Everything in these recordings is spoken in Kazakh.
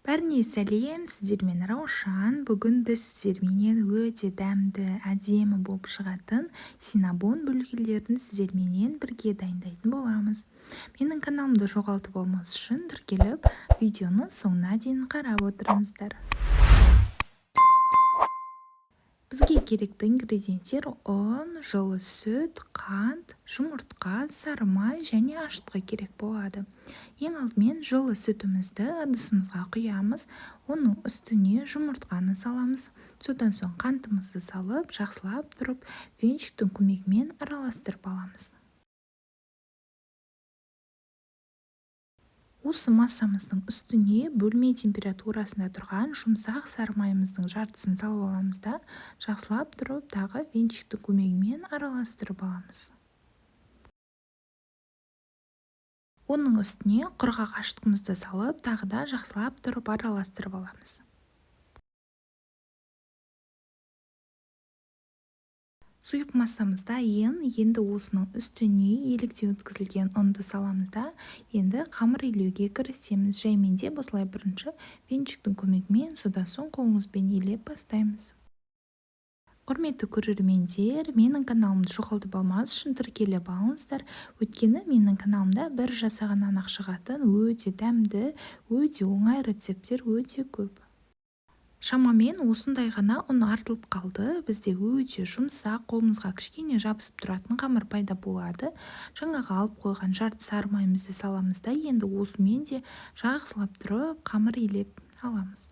Бәріне сәлем, сіздермен Раушан. Бүгін біз сіздерменен өте дәмді, әдемі болып шығатын синнабон бөлгелерін сіздерменен бірге дайындайтын боламыз. Менің каналымды жоғалтып алмас үшін тіркеліп, видеоны соңына дейін қарап отырыңыздар. Бізге керекті ингредиенттер: ұн, жылы сүт, қант, жұмыртқа, сары май және ашытқы керек болады. Ең алдымен жылы сүтімізді ыдысымызға құямыз, оның үстіне жұмыртқаны саламыз. Содан соң қантымызды салып, жақсылап тұрып венчиктің көмегімен араластырып аламыз. Осы массамыздың үстіне бөлме температурасында тұрған жұмсақ сары майымыздың жартысын салып аламыз да, жақсылап тұрып тағы венчиктің көмегімен араластырып аламыз. Оның үстіне құрғақ ашытқымызды салып, тағы да жақсылап тұрып араластырып аламыз. Сұйық массамыз дайын. Енді осының үстіне еліктен өткізілген ұнды саламыз да, енді қамыр илеуге кірісеміз. Жаймендеп осылай бірінші венчиктің көмегімен, содан соң қолымызбен илеп бастаймыз. Құрметті көрермендер, менің каналымды жоғалтып алмас үшін тіркеліп алыңыздар. Өйткені менің каналымда бір жасағаннан ақ шығатын өте дәмді, өте оңай рецепттер өте көп. Шамамен осындай ғана ұн артылып қалды. Бізде өте жұмсақ, қолымызға кішкене жабысып тұратын қамыр пайда болады. Жаңағы алып қойған жарты сары майымызды саламыз да, енді осымен де жақсылап тұрып қамыр илеп аламыз.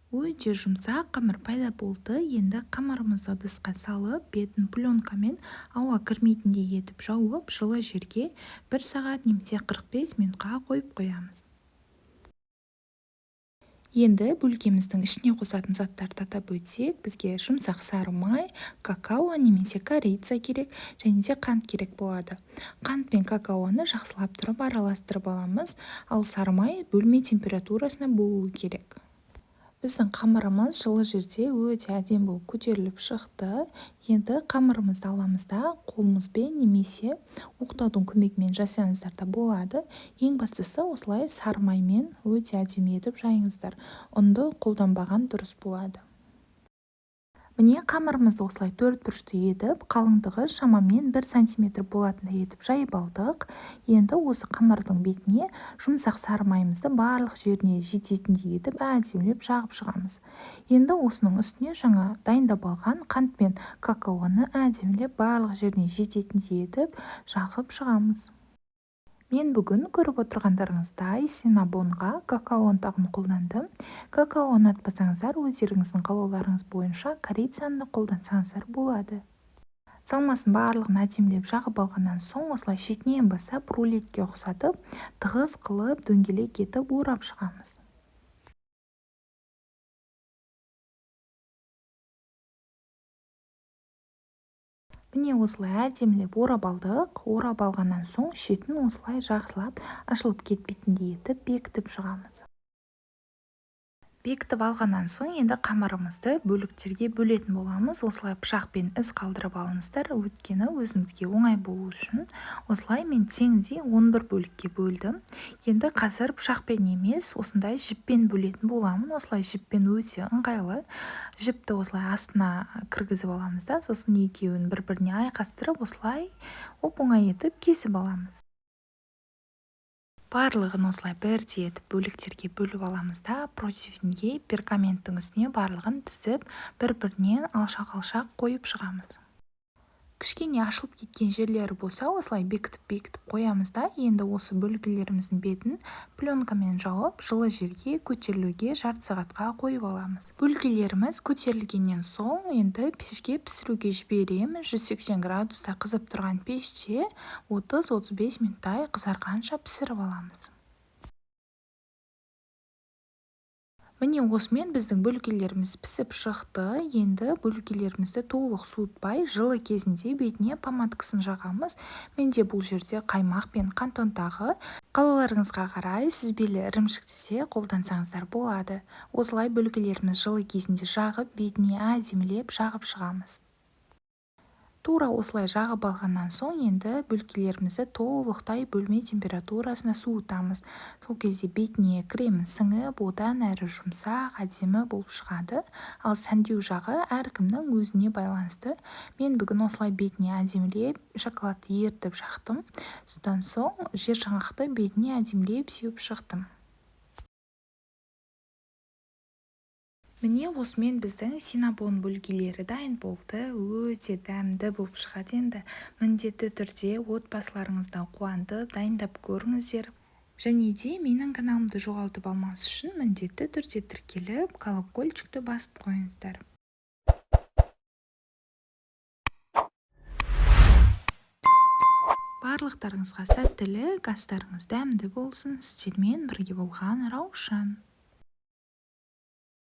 Өте жұмсақ қамыр пайда болды. Енді қамырымызды ыдысқа салып, бетін пленкамен ауа кірмейтіндей етіп жауып, жылы жерге 1 сағат немесе 45 минутқа қойып қоямыз. Енді бөлкеміздің ішіне қосатын заттарды атап өтсек, бізге жұмсақ сары май, какао немесе корица керек және де қант керек болады. Қант пен какаоны жақсылап тұрып араластырып аламыз, ал сары май бөлме температурасында болуы керек. Біздің қамырымыз жылы жерде өте әдемі болып көтеріліп шықты. Енді қамырымызды аламыз да, қолымызбен немесе оқтаудың көмегімен жасаңыздар да болады. Ең бастысы осылай сары маймен өте әдемі етіп жайыңыздар. Ұнды қолданбаған дұрыс болады. Міне, қамырымызды осылай төрт бұрышты етіп, қалыңдығы шамамен 1 сантиметр болатындай етіп жайып алдық. Енді осы қамырдың бетіне жұмсақ сары майымызды барлық жеріне жететіндей етіп әдемілеп жағып шығамыз. Енді осының үстіне жаңа дайындап алған қант пен какаоны әдемілеп барлық жеріне жететіндей етіп жағып шығамыз. Мен бүгін көріп отырғандарыңыздай синнабонға какао ұнтағын қолдандым. Какао ұнатпасаңыздар, өздеріңіздің қалауларыңыз бойынша корицаны қолдансаңыздар болады. Салмасын барлығын әдемілеп жағып алғаннан соң осылай шетінен бастап рулетке ұқсатып, тығыз қылып дөңгелек етіп орап шығамыз. Міне, осылай әдемілеп орап алдық. Орап алғаннан соң шетін осылай жақсылап ашылып кетпейтіндей етіп бекітіп шығамыз. Бекітіп алғаннан соң енді қамырымызды бөліктерге бөлетін боламыз. Осылай пышақпен із қалдырып алыңыздар, өйткені өзімізге оңай болу үшін. Осылай мен теңдей 11 бөлікке бөлдім. Енді қазір пышақпен емес, осындай жіппен бөлетін боламын. Осылай жіппен өте ыңғайлы. Жіпті осылай астына кіргізіп аламыз да, сосын екеуін бір-біріне айқастырып, осылай оп-оңай етіп кесіп аламыз. Барлығын осылай бірдей етіп бөліктерге бөліп аламыз да, противеньге пергаменттің үстіне барлығын тізіп, бір-бірінен алшақ-алшақ қойып шығамыз. Кішкене ашылып кеткен жерлері болса, осылай бекітіп-бекітіп қоямыз да, енді осы бөлгілеріміздің бетін пленкамен жауып, жылы жерге көтерілуге жарты сағатқа қойып аламыз. Бөлгілеріміз көтерілгеннен соң енді пешке пісіруге жібереміз. 180 градуста қызып тұрған пеште 30-35 минуттай қызарғанша пісіріп аламыз. Міне, осымен біздің бөлгелеріміз пісіп шықты. Енді бөлгелерімізді толық суытпай, жылы кезінде бетіне помадкасын жағамыз. Менде бұл жерде қаймақ пен қант ұнтағы. Қалаларыңызға қарай сүзбелі ірімшікті де қолдансаңыздар болады. Осылай бөлгелеріміз жылы кезінде жағып, бетіне әдемілеп жағып шығамыз. Тура осылай жағып алғаннан соң енді бөлкелерімізді толықтай бөлме температурасына суытамыз. Сол кезде бетіне крем сіңіп, одан әрі жұмсақ, әдемі болып шығады. Ал сәндеу жағы әркімнің өзіне байланысты. Мен бүгін осылай бетіне әдемілеп шоколадты ерітіп жақтым. Содан соң жер жаңғақты бетіне әдемілеп сеуіп шықтым. Міне, осымен біздің синнабон бөлкелері дайын болды. Өте дәмді болып шығады енді. Міндетті түрде отбасыларыңызды қуантып, дайындап көріңіздер. Және де менің каналымды жоғалтып алмас үшін міндетті түрде тіркеліп, колокольчикті басып қойыңыздар. Барлықтарыңызға сәттілік, астарыңыз дәмді болсын. Сіздермен бірге болған Раушан.